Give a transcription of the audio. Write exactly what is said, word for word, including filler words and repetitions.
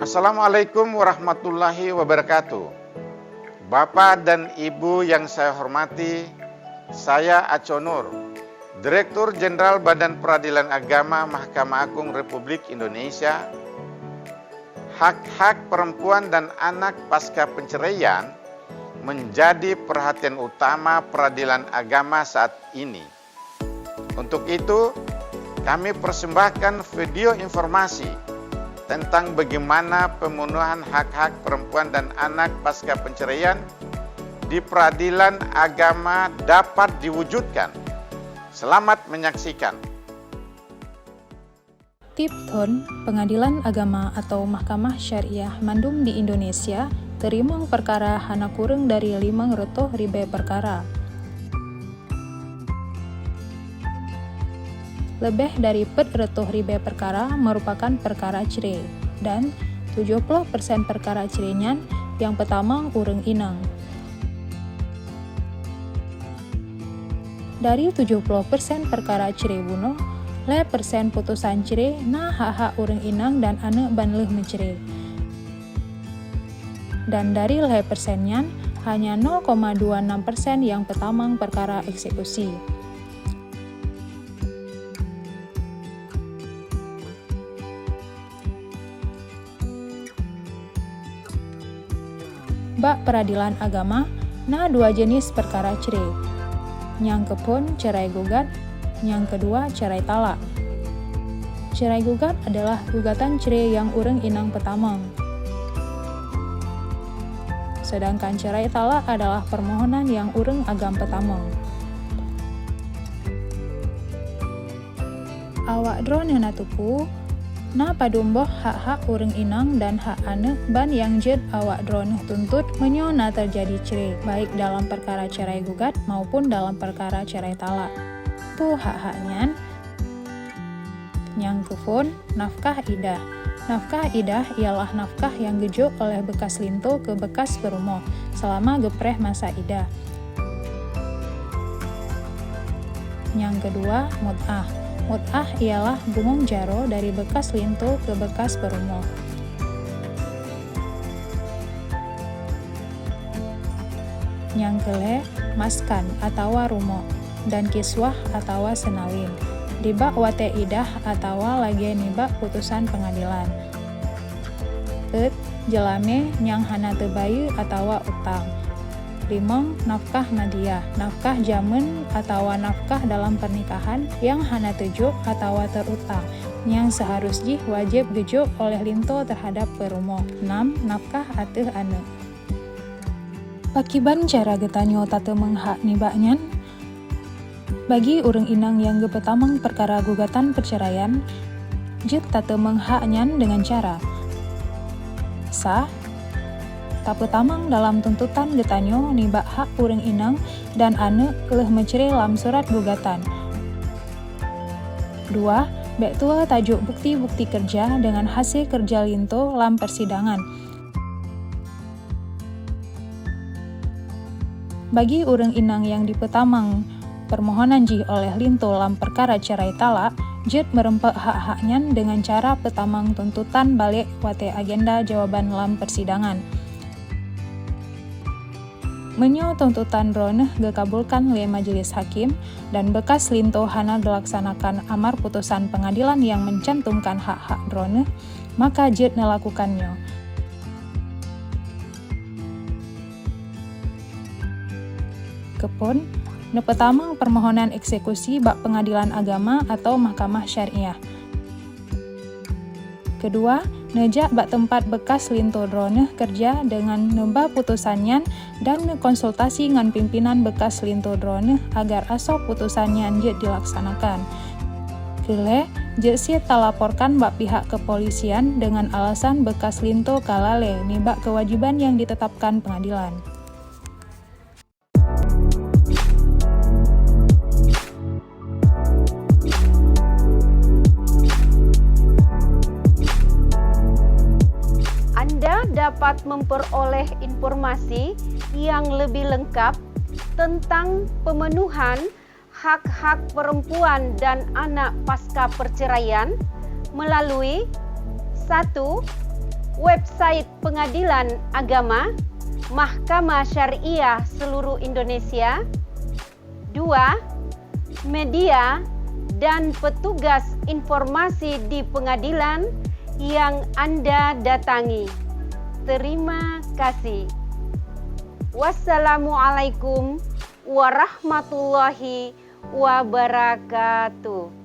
Assalamualaikum warahmatullahi wabarakatuh. Bapak dan Ibu yang saya hormati, saya Aco Nur, Direktur Jenderal Badan Peradilan Agama Mahkamah Agung Republik Indonesia. Hak-hak perempuan dan anak pasca penceraian menjadi perhatian utama peradilan agama saat ini. Untuk itu, kami persembahkan video informasi tentang bagaimana pemenuhan hak-hak perempuan dan anak pasca penceraian di peradilan agama dapat diwujudkan. Selamat menyaksikan. Tiep thon, Pengadilan Agama atau Mahkamah Syariah mandum di Indonesia teurimong peukara hana kureueng dari limong reutôh ribée peukara. Leubeh dari peuet reutôh ribée peukara meurupakan peukara cre, dan tujoh ploh persen peukara cre nyan nyang peutamong ureuëng inong. Dari tujoh ploh persen peukara cre bunoe, lhée persen putosan cre na hak-hak ureuëng inong dan aneuëk ban lheueh meucre. Dan dari lhée persen nyan, hanya nol koma dua enam persen nyang peutamong peukara eksekusi. Bak peuradilan agama, na dua jeuneuh peukara cre. Nyang keuphon cerai gugat, nyang keudua cerai talak. Cerai gugat adalah gugatan cre nyang ureuëng inong peutamong. Seudangkan cerai talak adalah peurmohonan nyang ureuëng agam peutamong. Awak droeneueh na teupeue, na padum boh hak-hak ureuëng inong dan hak aneuëk ban nyang jeuet awak droeneueh tuntot meunyoe na teujadi cre, baik dalam peukara cerai gugat maupun dalam peukara cerai talak. Peue hak-hak nyan? Nyang keuphon, nafkah idah. Nafkah idah ialah nafkah nyang geujok oleh beukas linto keu beukas peurumoh seulama geupreh masa idah. Nyang keudua, mut'ah. Mut'ah ialah bungöng jaroe dari beukas linto keu beukas peurumoh. Nyang keulhée, maskan atawa rumoh, dan kiswah atawa seunawin, dibak watée idah atawa lagée nibak putosan peungadilan. Peuet, jeulamé nyang hana teubayeue atawa utang. Limong, nafkah madiyah, nafkah jamén atawa nafkah dalam peunikahan nyang hana teujok atawa teurutang, nyang seuharôh jih wajéb geujok oleh linto teuhadab peurumoh. Nam, nafkah ateueh aneuëk. Pakiban cara geutanyoe tateumeung hak nibak nyan? Bagi ureuëng inong nyang geupeutamong peukara gugatan peuceuraian, jeuet tateumeung hak nyan deungon cara: sa, tapeutamong dalam tuntotan geutanyoe nibak hak ureuëng inong dan aneuëk lheueh meucre lam surat gugatan. Dua, bék tuwoe tajok bukeuti-bukeuti keureuja deungon hase keureuja linto lam peusidangan. Bagi ureuëng inong nyang jipeutamong peumohonan jih oleh linto lam peukara cerai talak, jeuet meurumpok hak-hak nyan deungon cara peutamong tuntotan balek watée agenda jawaban lam peusidangan. Meunyoe tuntotan droeneueh geukabulkan lé majeulih hakim dan beukas linto hana geulaksanakan amar putosan peungadilan nyang meucantumkan hak-hak droeneueh, maka jeuet neulakukan nyoe: Keuphon, neupeutamong peumohonan eksekusi bak peungadilan agama atawa mahkamah syariah. Keudua, neujak bak teumpat beukas linto droeneueh keureuja deungon neuba putosan nyan dan neukonsultasi ngon pimpinan beukas linto droeneueh agar asoe putosan nyan jeuet dilaksanakan. Keulhée, jeuet cit talaporkan bak pihak keupolisian deungon alasan beukas linto ka lalée nibak keuwajéban nyang ditetapkan peungadilan. Anda dapat memperoleh informasi yang lebih lengkap tentang pemenuhan hak-hak perempuan dan anak pasca perceraian melalui: satu, Website Pengadilan Agama Mahkamah Syariah Seluruh Indonesia. Dua, media dan petugas informasi di pengadilan yang Anda datangi. Terima kasih. Wassalamualaikum warahmatullahi wabarakatuh.